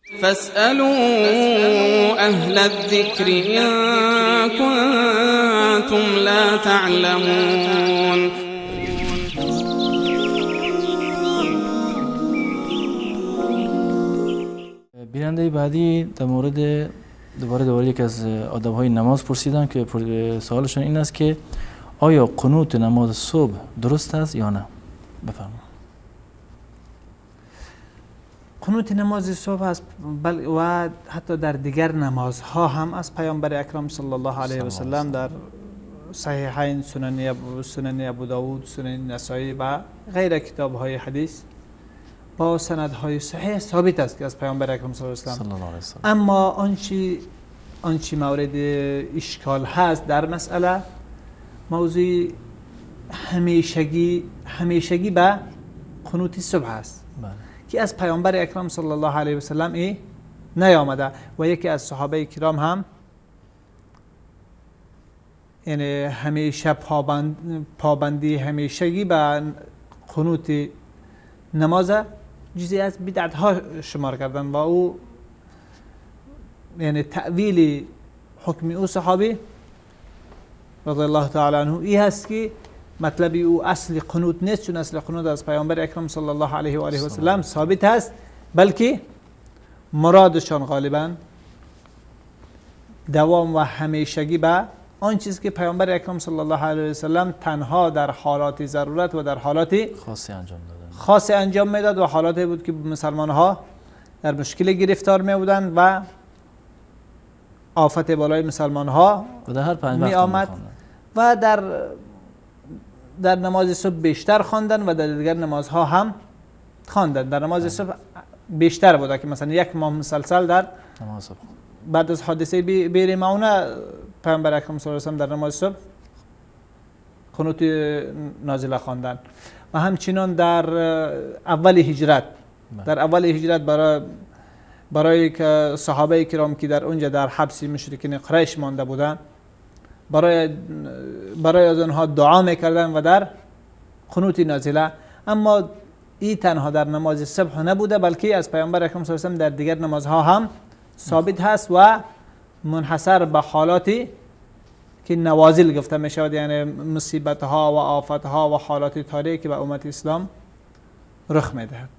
فاسألوا أهل الذكر إن كنتم لا تعلمون. بیننده بعدی در مورد دوباره یکی از آداب‌های نماز پرسیدن که سوالشون این است که آیا قنوت نماز صبح درست است یا نه؟ بفرمایید. قنوت نماز صبح است و حتی در دیگر نمازها هم از پیامبر اکرم صلی الله علیه و سلم در صحیحین، سنن ابو داود، سنن نسائی و غیر کتاب‌های حدیث با سندهای صحیح ثابت است که از پیامبر اکرم صلی الله علیه و سلم. اما آنچه مورد اشکال هست در مسئله موضوع همیشگی به قنوت صبح است. بله. که از پیامبر اکرم صلی الله علیه و سلم ای نیامده و یکی از صحابه کرام هم یعنی همیشه پابندی همیشگی به قنوت نماز جزئی از بدعت ها شمار کردن و او یعنی تأویل حکم او صحابی رضی الله تعالی عنه ای هست که مطلب او اصل قنوت نیست، چون اصل قنوت از پیامبر اکرم صلی الله علیه و آله و سلم ثابت هست، بلکه مرادشان غالبا دوام و همیشگی به آن چیز که پیامبر اکرم صلی الله علیه و سلم تنها در حالات ضرورت و در حالات خاصی انجام میداد و حالاتی بود که مسلمان ها در مشکل گرفتار می بودند و آفت بالای مسلمان ها می آمد و در نماز صبح بیشتر خواندن و در دیگر نمازها هم خواندن. در نماز صبح بیشتر بوده که مثلا یک ماه مسلسل در نماز صبح بعد از حادثه بیر معونه پیامبر اکرم صلی الله علیه و در نماز صبح قنوت نازله خواندن و همچنان در اول هجرت، در اول هجرت برای که صحابه کرام که در اونجا در حبس مشرکین قریش مانده بودند برای از آنها دعا میکردن و در قنوت نازله. اما این تنها در نماز صبح نبوده، بلکه از پیامبر اکرم صلی الله علیه و در دیگر نمازها هم ثابت هست و منحصر به حالاتی که نوازل گفته می شود، یعنی مصیبت ها و آفت ها و حالات تاریک که به امت اسلام رخ می دهد.